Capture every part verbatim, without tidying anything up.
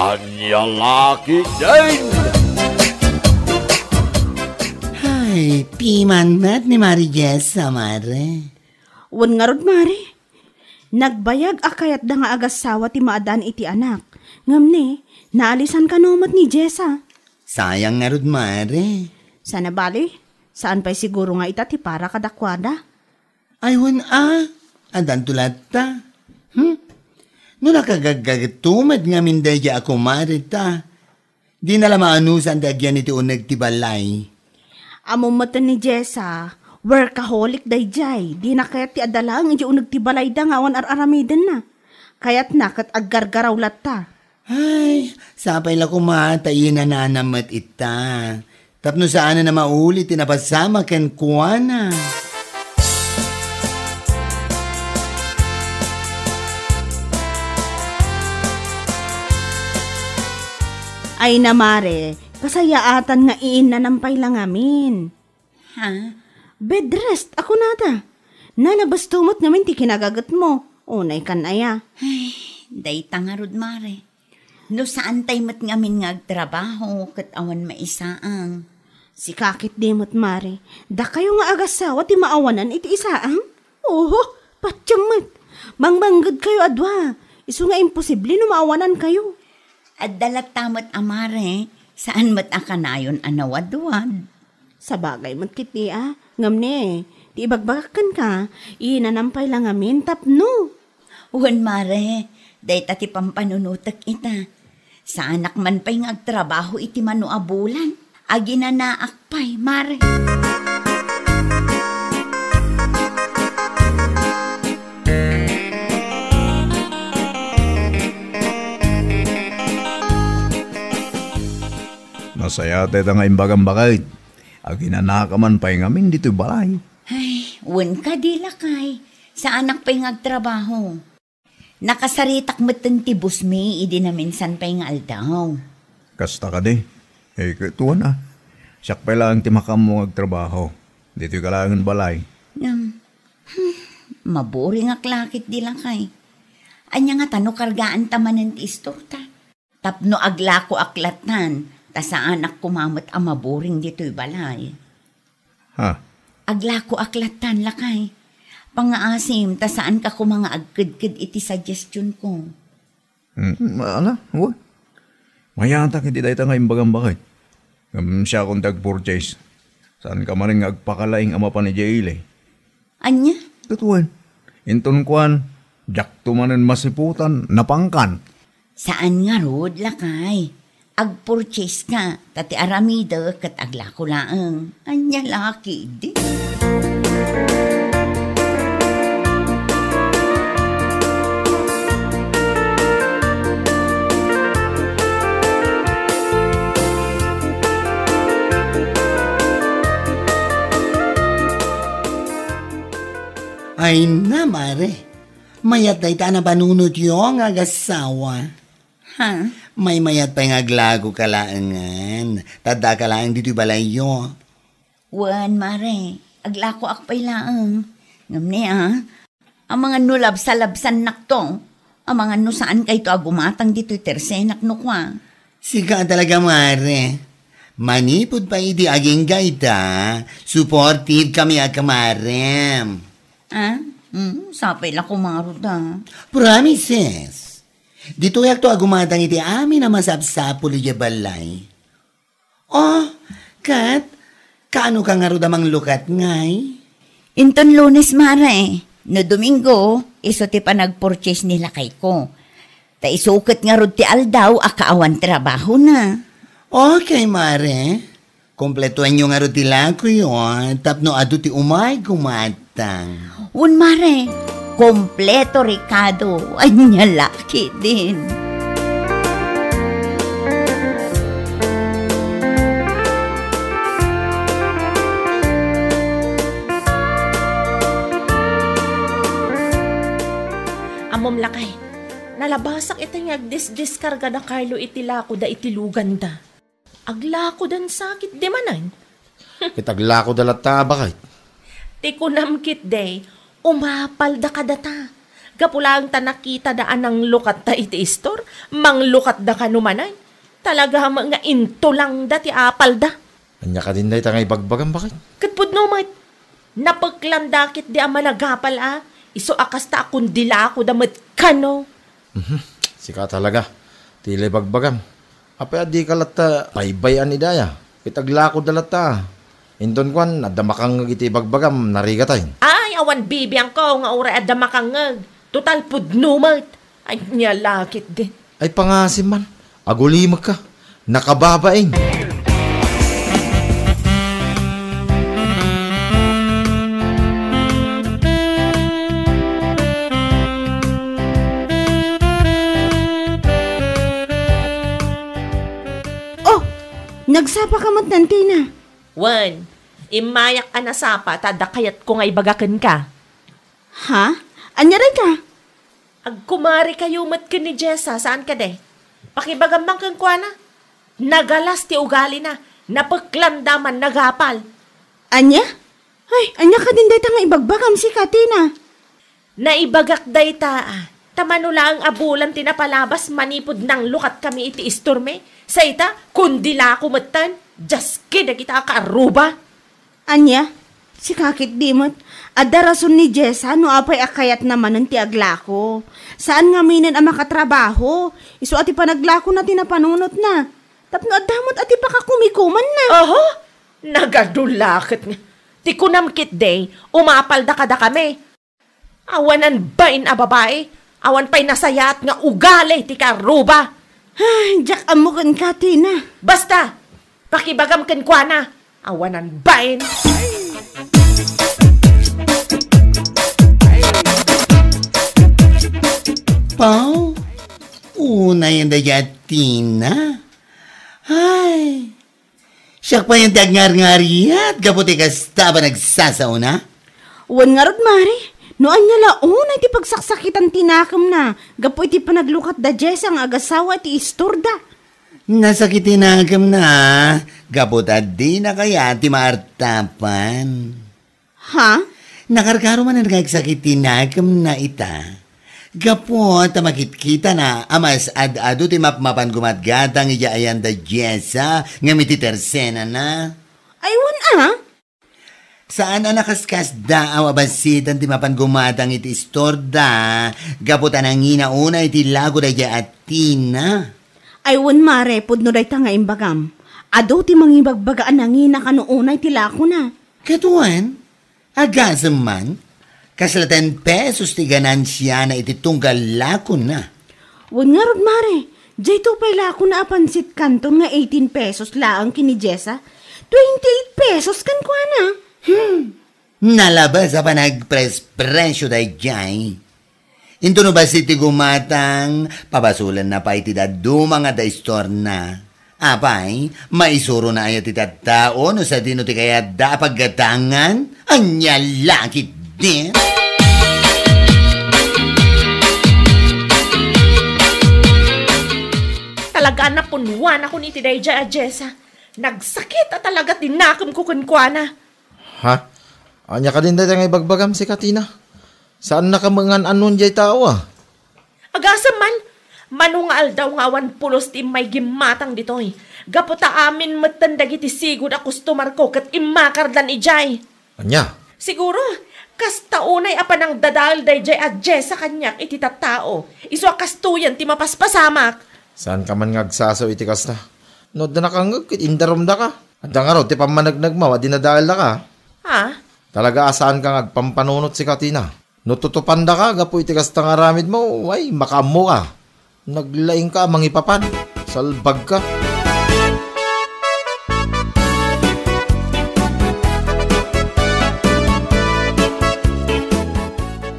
Ania la ketdin? Ay, piman met ni Mari Jessa, mare. Wen ngarud, mare. Nagbayag a kayatda nga agassawa ti maaddaan iti anak. Ngem ni, naalisan kano met ni Jessa. Sayang ngarud, mare. Sana bali, saan pay siguro nga ita ti para kadakuada. Ay, wen a, addanto latta. Hmm? No nakagaggagetto met ngamin daydiay a kumareta, dina la maanusan ti agyan iti uneg ti balay. Ammom met ni Jessa, workaholic daydiay. Dina kayat ti adda laeng idiay uneg ti balayda nga awan ar-aramidenna. Kayatna ket aggargaraw latta. Ay, sapay la koma ta inanana met ita. Tapno saanen a mauli ti napasamak kenkuana. Ay na, mare, kasayaatan nga iinanam pay la ngamin. Ha? Bed rest, a kunada. Nalabasto met ngamin ti kinagagetmo. Unay kan aya. Ay, dayta ngarud, mare. No saan tay met ngamin nga agtrabaho ket awan maisaang. Sika ketdi met, mare. Dakayo nga agassawa ti maawanan iti isaang? Oho, patiem met. Mangmanggedkayo a dua. Isu nga imposible no maawanankayo. Adda latta met a, mare, saan met a kanayon a nawadwad. Sabagay met ketdi a, ngem ne, ti ibagbagak kenka, inanam pay la ngamin tapno. Wen, mare, dayta ti pampanunotek ita. Saanak man pay nga agtrabaho iti mano a bulan. Aginanaak pay, mare. Nasayaat dayta nga imbagam, baket. Aginanaka man pay ngamin ditoy balay. Ay, wen kadi, lakay. Saanak pay nga agtrabaho. Nakasaritak metten ti busmi idi naminsan pay nga aldaw. Kasta kadi? Eh, ket wen a. Siak pay laeng ti makaammo nga agtrabaho. Ditoy ka laengen balay. Ngem, hmm, maburingak la ketdi, lakay. Ania ngata no kargaanta manen ti istorta? Tapno aglakoak lattan, ta saanak koma met a maburing ditoy balay. Ha? Aglakoak lattan, lakay. Pangngaasim, ta saanka koma nga agkedked iti suggestionko. Hmm, ala, wen. Mayatak iti dayta nga imbagam, baket. Ngem siakon ti agpurchase. Saanka manen nga agpakalaing a mapan idiay ili. Ania? Ket wen. Inton kuan, diakto manen masiputan, napangkan. Saan ngarud, lakay. Agpurchase ka, ta ti aramidek ket aglako laeng. Ania la ketdi? Ay na, mare. Mayat dayta a napanunotyo nga agassawa. Ha? Maymayat pay nga aglakoka laengen. Ta addaka laeng ditoy balayyo. Wen, mare. Aglakoak pay laeng. Ngem ne, a, amangan no labsalabsannakto. Amangan no saankayto a gumatang ditoy tersenak no kua. Sika talaga, mare. Manipud pay idi agingga ita, supportive kami a kamarem. Ah? Hmm, sapay la koma ngarud a. Promises. Ditoyakto a gumatang iti amin a masapsapul idiay balay. Oh, ket, kaano ka ngarud a manglukat ngay? Inton Lunes, mare. No Domingo, isu ti panagpurchase ni lakayko. Ta isu ket ngarud ti aldaw a kaawan trabahona. Okay, mare. Kompletoenyo ngarud ti lakoyo, tapno adu ti umay gumatang. Wen, mare, kompleto rekado. Ania la ketdin. Ammom, lakay, nalabasak itay nga agdisdiskarga da Carlo iti lakoda iti luganda. Aglakodan sakit di manen. Ket aglakoda latta, baket. Ti kunam ketdi, umapalda kadata. Gapu laeng ta nakitada a nanglukatta iti istor, manglukatda kano manen. Talaga met nga intulangda ti apalda. Ania kadin dayta nga ibagbagam, baket? Ket pudno met, napeklanda ketdi a managapal a, isu a kasta a kundilakoda met kano. Mhm. Sika talaga. Ti la ibagbagam. Apay a dika latta baybay-an ida aya? Ket aglakoda latta. Inton kuan, adda makangngeg iti ibagbagam, narigatay. Ay, awan bibiangko nga uray adda makangngeg. Total pudno met. Ay, nia la ketdi. Ay, pangasim man. Agulimekka. Nakababain. Oh, nagsapa ka met, Tina? Wen, immayak a nasapa ta adda kayatko nga ibaga kenka. Ha? Ania dayta? Agkumarikayo met ken ni Jessa, saan kadi? Pakibagam man kenkuana. Nagalas ti ugalina, napeklanda man nagapal. Ania? Ay, ania kadin dayta nga ibagbagam, sika, Tina? Naibagak dayta, a. Ta mano laeng a bulan ti napalabas manipud nanglukatkami iti istormi. Sa ita, kundilako metten, diaske dagita a kaarruba. Ania? Sika ketdi met. Adda rason ni Jessa no apay a kayatna manen ti aglako. Saan ngaminen a makatrabaho. Isu a ti panaglakona ti napanunotna. Tapno adda met a ti pakakumikumanna. Oho, nagadu la ket nga. Ti kunam ketdi, umapalda kadakami. Awanan bain a babai, awan pay nasayaat nga ugali ti kaarruba. Ay, diak ammo kenka, Tina. Basta, pakibagam kenkuana, awanan bain. Pau, unay dayta a Tina. Ay, siak pay ti agngarngariat gapu ti kasta a panagsasaona. Wen ngarud, Mare, no ania la unay ti pagsaksakitan ti nakemna gapu iti panaglukat da Jessa nga agasawa iti istorda. Nasakit ti nakemna, gapu ta dina kayat ti maartapan. Ha? Nakarkaro manen nga agsakit ti nakemna ita. Gapu ta makitkitana a mas ad-adu ti mapmapan gumatgatang idiay ayan da Jessa ngem iti tersenana. Ay, wen a? Saan a nakaskasdaaw a bassitan ti mapan gumatang iti istorda, gapu ta nangina unay ti lako daydiay a Tina. Ay, wen, Mare, pudno dayta nga imbagam. Adu ti mangibagbaga a nangina kano unay ti lakona. Ket wen, agasem man, kasla ten pesos ti ganansiana iti tunggal lakona. Wen ngarud, Mare, daytoy pay lakona a pansit kanton nga eighteen pesos laeng ken ni Jessa. Twenty-eight pesos kenkuana. Hmm. Nalabas a panagprespresyo daydiay. Inton no bassit ti gumatang, pabasolenna pay ti dadduma nga adda istorna. Apay, maisurona aya ti tattao no sadino ti kayatda a paggatangan? Ania la ketdi? Talaga a napunwanakon iti daydiay a Jessa. Nagsakit a talaga ti nakemko kenkuana. Ha? Ania kadin dayta nga ibagbagam, sika Tina? Saannaka met nga an-annon diay tao a. Agasem man, mano nga aldaw nga awan pulos ti immay gimmatang ditoy. Gapu ta amin metten dagiti sigud a kustomarko ket immakardan idiay. Ania? Siguro, kasta unay a panangdadael daydiay a Jessa kaniak iti tattao. Isu a kastoyen ti mapaspasamak. Saanka man nga agsasao iti kasta? No adda nakangngeg ket indarumdaka. Adda ngarud ti pammanegnegmo a dinadaeldaka? Ha? Talaga a saanka nga agpampanunot, sika Tina. No tutupandaka gapu iti kasta nga aramidmo, ay, makaammoka. Naglaingka a mangipapan. Salbagka.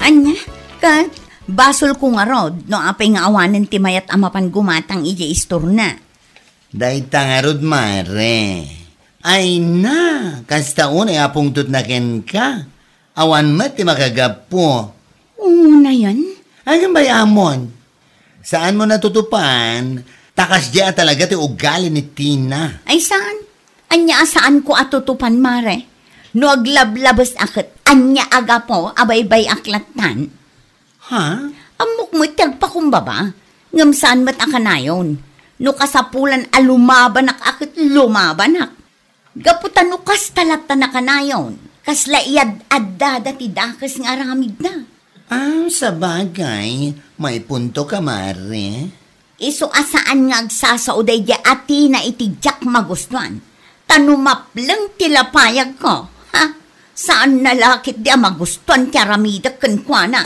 Ania, ket basolko ngarud no apay nga awanen ti mayat a mapan gumatang idiay istorna. Dayta ngarud, Mare. Ay na, kasta unay a pungtotna kenka. Awan met ti makagapu. Unayen? Ay, ngem bay-amon. Saanmo natutupan, ta kasdiay a talaga ti ugali ni Tina. Ay, saan? Ania a saanko a tutupan, Mare? No aglablabes a ket, ania a gapu a baybay-ak lattan? Ha? Ammok met ti agpakumbaba, ngem saan met a kanayon. No kasapulan a lumabanak a ket lumabanak. Gapu ta no kasta latta a kanayon, kasla iyad-addada ti dakes nga aramidna. Ah, sabagay, may punto ka, Mare. Isu a saan nga agsasao daydiay a Tina iti diak magustuan. Ta no mapleng ti lapayagko, ha? Saanna la ketdi a magustuan ti aramidek kenkuana.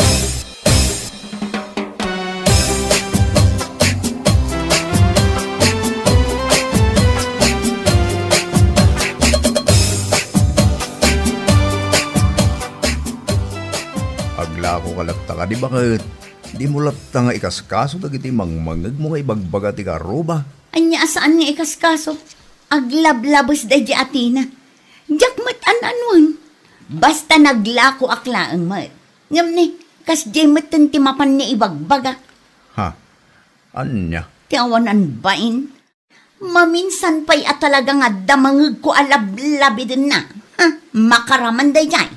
Aglako ka latta kadi, baket? Dimo latta nga ikaskaso dagiti mangmangegmo nga ibagbaga ti karuba. Ania a saan nga ikaskaso? Aglablabes daydiay a Tina. Diak met an-anuan. Basta naglakoak laeng met. Ngem ni, kasdiay metten ti mapan nga ibagbagak. Ha? Ania? Ti awanan bain. Maminsan pay a talaga nga adda mangegko a lablabidenna. Ha? Makaraman daydiay.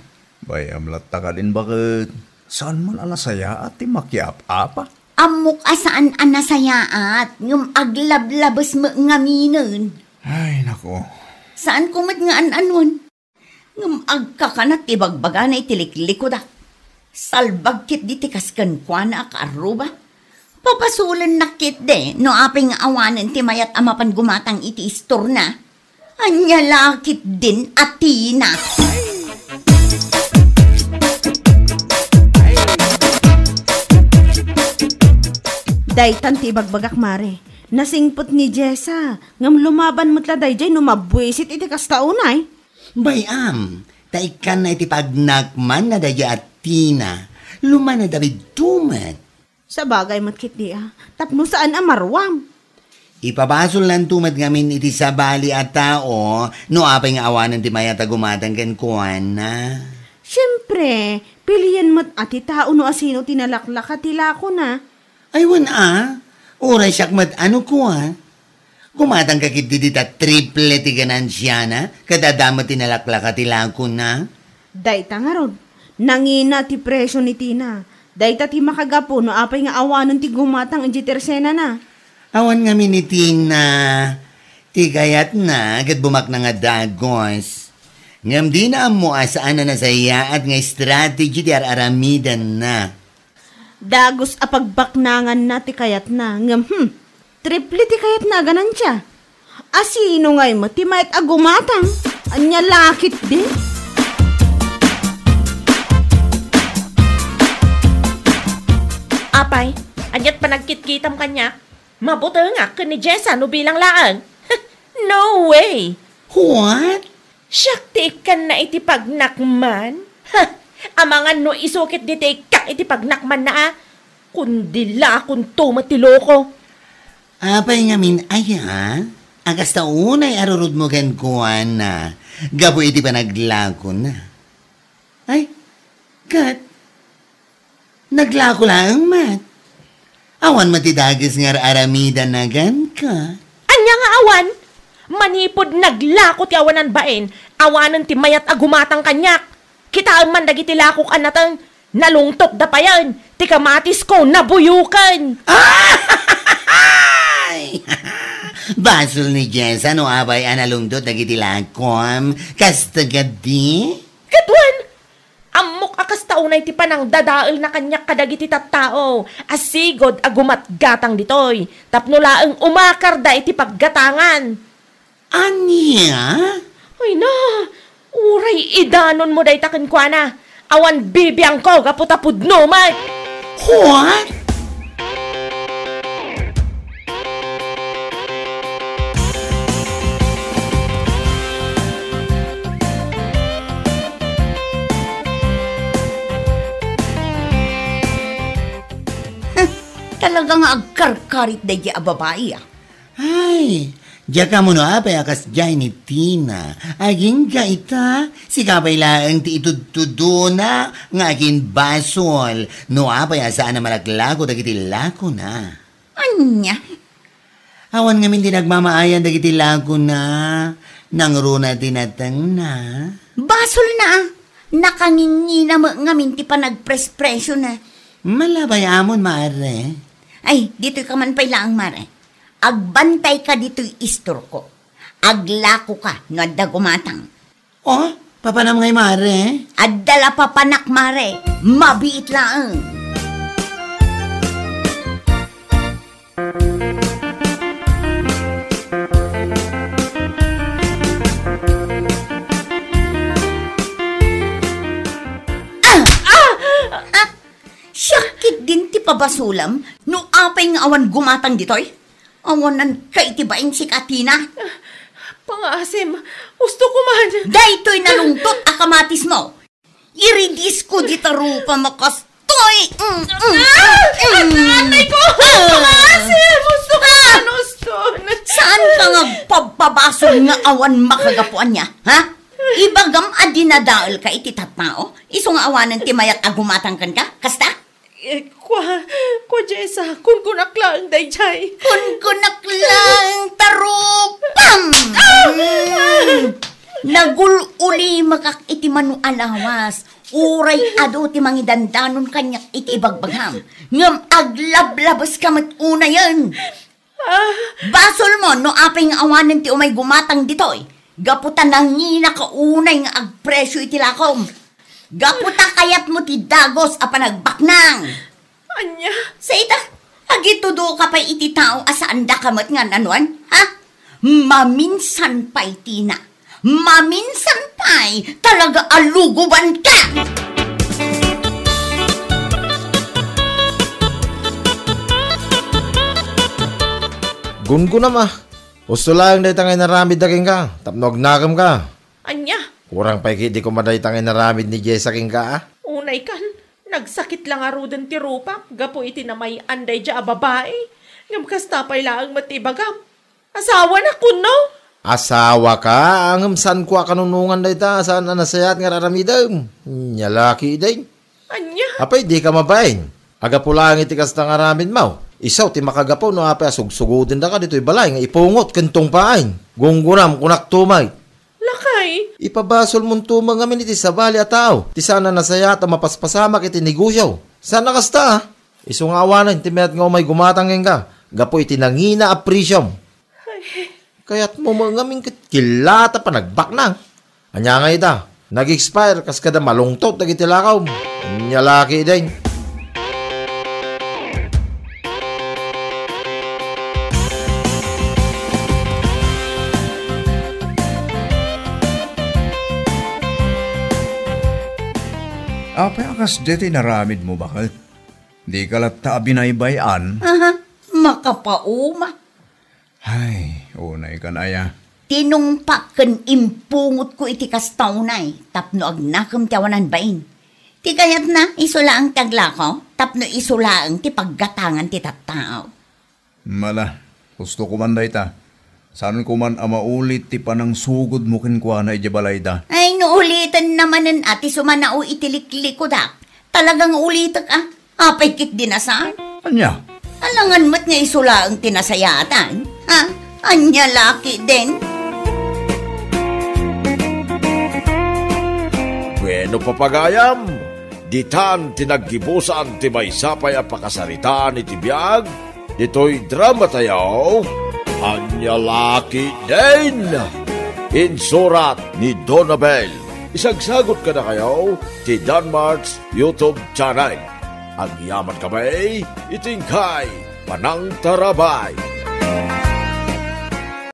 Bay-am latta kadin, baket? Saan man a nasayaat ti makiap-apa? Ammok a saan a nasayaat, ngem aglablabes met ngaminen. Ay, nako. Saanko met nga an-anuan. Ngem agkakanat ti bagbagana iti liklikuda. Salbag ketdi ti kas kenkuana a kaarruba. Pabasolennak ketdi no apay nga awanen ti mayat a mapan gumatang iti istorna. Ania la ketdin a Tina. Daytan ti ibagbagak, Mare. Nasingpet ni Jessa, ngem lumaban met la daydiay no mabuisit iti kasta unay. Bay-am, ta ikkanna iti pagnakmanna daydiay a Tina. Lumana David tumet. Sabagay met ketdi a, tapno saan a maruam. Ipabasolnanto met ngamin iti sabali a tao no apay nga awanen ti mayat a gumatang kenkuana. Siempre, pilien met a ti tao no asino ti nalaklaka ti lakona. Ay, wen a, uray siak met a no kua. Gumatangka ketdi dita triple ti ganansiana, ket adda met ti nalaklaka ti lakona. Dayta ngarud, nangina ti presio ni Tina. Dayta ti makagapu no apay nga awanen ti gumatang idiay tersenana. Awan ngamin ni Tina ti kayatna ket bumakna nga dagus. Ngem dina ammo a saan a nasayaat nga strategy ti ar-aramidenna. Dagus a pagbaknanganna ti kayatna, ngem, hmm, triple ti kayatna a ganansia. Asino ngay met ti mayat a gumatang? Ania la ketdi? Apay, aniat panagkitkitam kaniak? Mabutengak ken ni Jessa no bilang laeng. No way! What? Siak ti ikkanna iti pagnakman? Ha! Amangan no isu ketdi ti ikkak iti pagnakmanna a. Kundi lakonto met ti loko. Apay ngamin aya? A kasta unay a rurudmo kenkuana gapu iti panaglakona. Ay, ket naglako laeng met. Awan met ti dagus nga ar-aramidanna kenka. Ania nga awan? Manipud naglako ti awanan bain, awanen ti mayat a gumatang kaniak. Kitaem man dagiti lakok a nateng, nalungtotda payen, ti kamatisko, nabuyoken. Ay! Basol ni Jessa no apay a nalungtot dagiti lakom. Kasta kadi? Ket wen, ammok a kasta unay ti panangdadaelna kaniak kadagiti tattao a sigud a gumatgatang ditoy tapno laeng umakarda iti paggatangan. Ania? Ay na, uray idanonmo dayta kenkuana. Awan bibiangko gapu ta pudno met. What? Talaga nga agkarkarit daydiay a babai, a. Ay, diak ammo no apay a kasdiay ni Tina. Agingga ita, sika pay laeng ti itudtudona nga aginbasol no apay a saan a malaklako dagiti lakona. Ania? Awan ngamin ti nagmamaayan dagiti lakona. Nangruna ti natengna. Basolna, a. Nakangingina met ngamin ti panagprespresiona. Malabay amon, mare. Ay, ditoy ka man pay laeng, mare. Agbantay ka ditoy istorko. Aglako ka no adda gumatang. Oh, papanam ngay, mare? Adda la papanak, mare. Mabiit laeng. Ah! Ah! Ah! Siak ketdin ti pabasolam no apay nga awan gumatang ditoy? Awanan ka iti bain, sika Tina. Pangaasim, gusto ko man. Daytoy nalungtot a kamatismo. Iridis ko dita rupa makastoy. Mm, mm, mm. Atay ko! Pangaasim, gusto ko man, gusto. Saan ka nga pabpabasol nga awan makagapuan niya, ha? Ibagam a dinadael ka iti tattao, isu nga awanen ti mayat a gumatang kenka, kasta? Eh, kua, kua Jessa, kunkunak laeng dayjay. Kunkunak laeng ta rupam! Ah! Mm. Nagul-ulimakak iti mano a lawas. Uray adu ti mangidandanon kaniak iti ibagbagam. Ngem aglablabes ka met unayen. Ah. Basolmo no apay nga awanen ti umay gumatang ditoy. Gapu ta nangina ka unay nga agpresio iti lakom. Gapu ta kayatmo ti dagos a panagbaknang. Ania? Sa ita, agitudo ka pay iti tao a saanda ka met nga nanuan, ha? Maminsan pay, Tina. Maminsan pay, talaga a luguban ka! Gungunam, ah. Usto laeng dayta nga inaramidda kenka, tapno agnakem ka. Ania? Kurang pay ketdi koma dayta nga inaramid ni Jessa kenka, ah. Unay kan, nagsakit la ngaruden ti rupak gapu iti namay-an daydiay a babai. Ngem kasta pay laeng met ti ibagam. Asawana, kunno? Asawa ka, ngem saan ko a kanunongan dayta, saan a nasayaat nga ar-aramidem. Nia la ketdin. Ania? Apay, di ka mabain. Agapu laeng iti kasta nga aramidmo. Isu ti makagapu no apay a sugsugodendaka ditoy balay nga ipungot ken tungpaen. Gunggunam, kunak tumay. Lakay. Ipabasolmonto met ngamin iti sabali a tao ti saan a nasayaat a mapaspasamak iti negosio. Saan a kasta, ah. Isu nga awanen ti mayat nga umay gumatang kenka gapu iti nangina a presiom. Ay. Kayatmo met ngamin ket killata panagbaknang. Ania ngay ita? Nag-expire kas kada malungtot dagiti lakaw. Nia la ketdin. Apay a kasdi ti inaramidmo, baket? Dika latta a binaybay-an? Aha, makapauma. Ay, unay kan aya. Tinungpak ken impungotko iti kasta unay tapno agnakem ti awanan bain. Ti kayatna, isu laeng ti aglako, tapno isu laeng ti paggatangan ti tattao. Mala, gusto ko man dayta. Saan ko man a maulit ti panangsugodmo kenkuana idiay balayda. Ay, no uliten namanen a ti sumanao iti liklikudak. Talagang ulitek a. Apay ketdi a saan? Ania? Alangan met nga isu laeng ti nasayaatan. Ha? Ania la ketdin? Bueno, papagayam, ditan ti naggibusan ti maysa pay a pakasaritaan iti biag ditoy dramatayo, Ania la ketdin? Insurat ni Donabel. Isagsagot kadakayo ti Danmart's YouTube channel. Agyaman kami iti inkay panangtarabay.